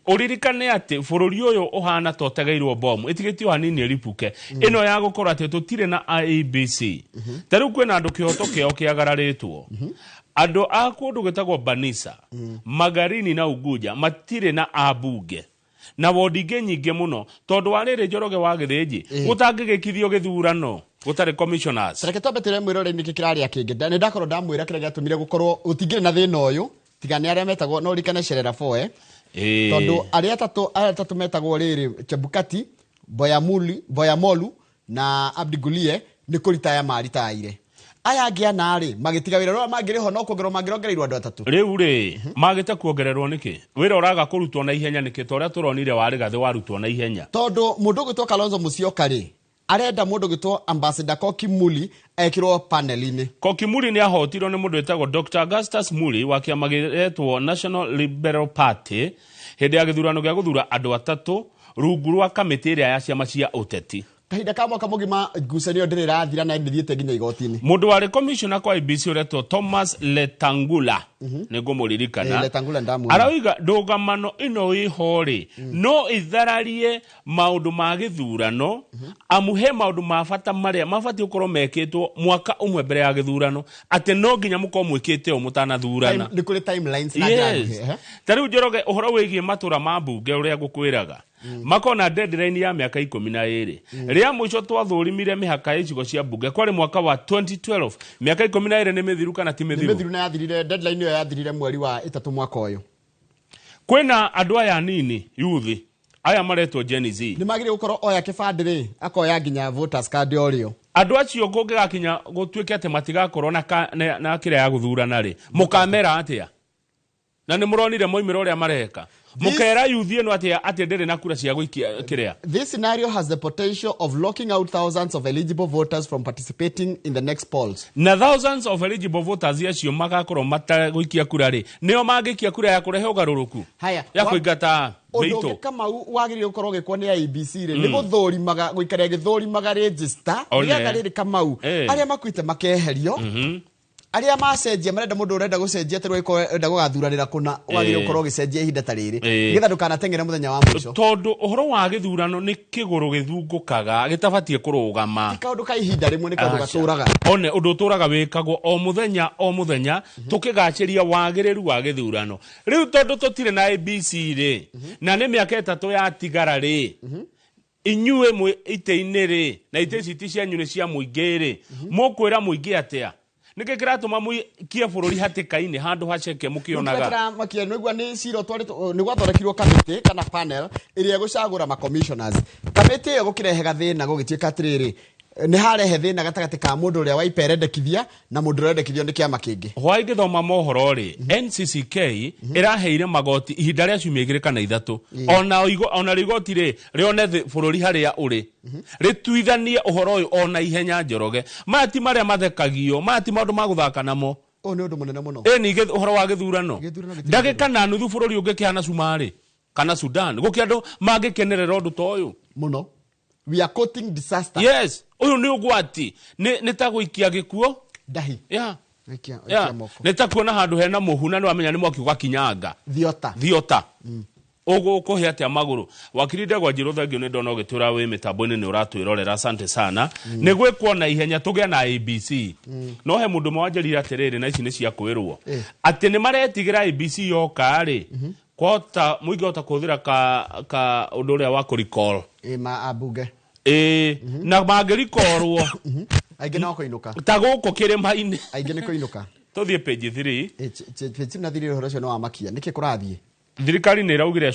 Ũririkane atĩ bũrũri ũyũ ũhana ta ũtegeirwo bomu, ĩtigĩtio hanini ĩripuke, ĩno ya gũkorwo atĩ tũtirĩ na IEBC. Ta rĩu kwĩna andũ kĩhoto kĩao kĩagararĩtwo. Andũ a kũndũ gwĩtagwo Banisa, Magarini na Unguja matirĩ na ambunge na wondi ingĩ nyingĩ mũno, tondũ wa rĩrĩ, Njoroge wa Gĩthĩnji, gũtangĩgĩkithio gĩthurano gũtarĩ commissioners. Reke twambe twĩre mwĩroreri nĩkĩ kĩrarĩa kĩngĩ. Nĩ ndakorwo ndamwĩra kĩrĩa gĩatũmire gũkorwo gũtingĩrĩ na thĩna ũyũ tiga nĩ arĩa metagwo, no ririkane Cherera Foe, tondũ arĩa atatũ metagwo rĩrĩ, Chebukati, Boyamuli, Boyamolu na Abdi Gulie, nĩ kũritaya maritaire. Aya angĩ ana rĩ, magĩtiga wĩra ũrĩa mangĩrĩ ho, no kuongererwo mangĩrongereirwo andũ atatũ. Rĩu rĩ, magĩte kuongererwo nĩkĩ? Wĩra ũraga kũrutwo na ihenya nĩkĩ, ta ũrĩa tũronire warĩ gathĩ warutwo na ihenya? Tondũ mũndũ ũgwĩtwo Kalonzo Musyoka rĩ, arenda mũndũ ũgwĩtwo Ambassador Koki Muli ekĩrwo panel-inĩ. Koki Muli nĩ ahotirwo nĩ mũndũ wĩtagwo Dr Augustus Muli wa kĩama gĩretwo National Liberal Party hĩndĩ ya gĩthurano gĩa gũthura andũ atatũ rungu rwa kamĩtĩ ĩrĩa ya ciama cia ũteti. Kahinda ka mwaka mũgima ngucanio ndĩrĩ ĩrathira na ndĩthiĩte nginya igoti-inĩ. Mũndũ warĩ commissioner kwa IEBC ũretwo Thomas Letangula, nĩ ngũmũririkana. Letangula ndamuona. Arauga ndũgamano ĩno ĩho rĩ, no ĩthararie maũndũ ma gĩthurano, amu he maũndũ ma bata marĩa mabatiĩ gũkorwo mekĩtwo mwaka ũmwe mbere ya gĩthurano, atĩ no nginya mũkorwo mwĩkĩte ũũ mũtanathurana. Nĩ kũrĩ timelines na njĩra nguhĩ, ehe. Ta rĩu, Njoroge, ũhoro wĩgiĩ matũra ma mbunge ũrĩa ngũkwĩraga makona deadline ya mĩaka 12. Rĩa mũico twathũrimire mĩhaka ya icigo cia mbunge kwarĩ mwaka wa 2012. Mĩaka 12 nĩ mĩthiru kana ti Nĩ mĩthiru? Mĩthiru, na yathirire, deadline ĩyo yathirire mweri wa ĩtatũ mwaka ũyũ. Kwĩna andũ aya anini, youth aya maretwo Gen Z. Nĩ magĩrĩire gũkorwo oya kĩbandĩ rĩ, akoya nginya voters card o rĩo. Andũ acio kũngĩgakinya gũtuĩke atĩ matigakorwo na kĩrĩa ya gũthurana rĩ, mũkamera atĩa? Na nĩ mũronire moimĩro ũrĩa mareka. Mũkera youth ĩno atĩa atĩ ndĩrĩ na kura cia gũikia kĩrĩa? This scenario has the potential of locking out thousands of eligible voters from participating in the next polls. Na thousands of eligible voters acio magakorwo matagũikia kura rĩ, nĩo mangĩikia kura ya kũrehe ũgarũrũku, Haya, ya kũingata ũndũ mĩitũ. Ũngĩ Kamau wagĩrĩire gũkorwo ũgĩkwo nĩ IEBC rĩ, nĩ gũthũrimaga, gũikara ĩgĩthũrimaga register, One. nĩgetha rĩrĩ, Kamau, arĩa makuĩte makeherio, arĩa macenjia, marenda mũndũ ũrenda gũcenjia, tarĩu angĩkorwo ũrenda gũgathuranĩra kũna, wagĩrĩire gũkorwo ũgĩcenjia ihinda ta rĩrĩ, nĩgetha ndũkanateng'ere mũthenya wa mũico. Tondũ ũhoro wa gĩthurano nĩ kĩgũrũ gĩthungũkaga gĩtabatiĩ kũrũgama. Ti kaũndũ ka ihinda rĩmwe, nĩ kaũndũ Aca. gatũraga. One ũndũ ũtũraga wĩkagwo o mũthenya o mũthenya, tũkĩgacĩria wagĩrĩru wa gĩthurano. Rĩu tondũ tũtirĩ na IEBC rĩ, na nĩ mĩaka 3 yatigara rĩ, inyuĩ mwĩ itĩ-inĩ rĩ, na itĩ ici ti cianyu, nĩ cia mũingĩ rĩ, mũkwĩra mũingĩ atĩa? Nĩkĩ kĩratũma mũikie bũrũri hatĩka-inĩ handũ haceke mũkĩonaga? Kĩramakia nĩgua nĩ cira ũtwarĩtwo, nĩ gwathondekirwo kamĩtĩ kana panel ĩrĩa ĩgũcagũra ma commissioners. Kamĩtĩ ĩyo gũkĩrehe gathĩna, gũgĩtuĩka atĩrĩrĩ, nĩ harehe thĩna gatagatĩ ka mũndũ ũrĩa waipa erendekithia na mũndũ ũrĩa ũrendekithio nĩ kĩama kĩngĩ. Hwaĩ ngĩthoma mohoro rĩ, NCCK ĩraheire magoti ihinda rĩa ciumia 2 kana 3, ona rĩo igoti rĩ rĩone bũrũri harĩa ũrĩ, rĩtuithanie ũhoro ũyũ ona ihenya. Njoroge, maya ti marĩa mathekagio, maya ti maũndũ ma gũthaka namo. Ũyũ nĩ ũndũ mũnene mũno. Ĩ ningĩ ũhoro wa gĩthurano, Gĩthurano gĩtirĩ ndagĩka na nuthu bũrũri ũngĩkĩhana Cumarĩ kana Sudan, gũkĩ andũ mangĩkenerera ũndũ ta ũyũ? Mũno. We are quoting disaster. Yes, ũyũ nĩ ũgwati, nĩ ta gũikia gĩkuo ndahi. Gũikia gũikia moko. Nĩ ta kuona handũ hena mũhu na nĩ wamenya nĩ mwaki ũgakinyanga. Thiota. Thiota ũgũkũhe atĩa magũrũ. Wakiri Ndegwa Njirũ, thengio nĩ ndona ũgĩtwĩra wĩ mĩtambo-inĩ, nĩ ũratwĩrorera, asante sana. Nĩ gwĩkwo na ihenya tũgĩe na IEBC. No he mũndũ ũmwe wanjĩrire atĩrĩrĩ, na ici nĩ cia kwĩrwo, atĩ nĩ maretigĩra IEBC yoka rĩ, kwahota mũingĩ hota kũhũthĩra ka ũndũ ũrĩa wa kũrecall. Ĩ ma ambunge. Ĩĩ, na mangĩrikorwo Aingĩ no kũinũka. Ta gũkũ kĩrĩma-inĩ. Aingĩ nĩ kũinũka. Tũthiĩ page 3. Page na thiri, ũhoro ũcio nĩ wamakia, nĩkĩ kũrathiĩ? Thirikari nĩ ĩraugire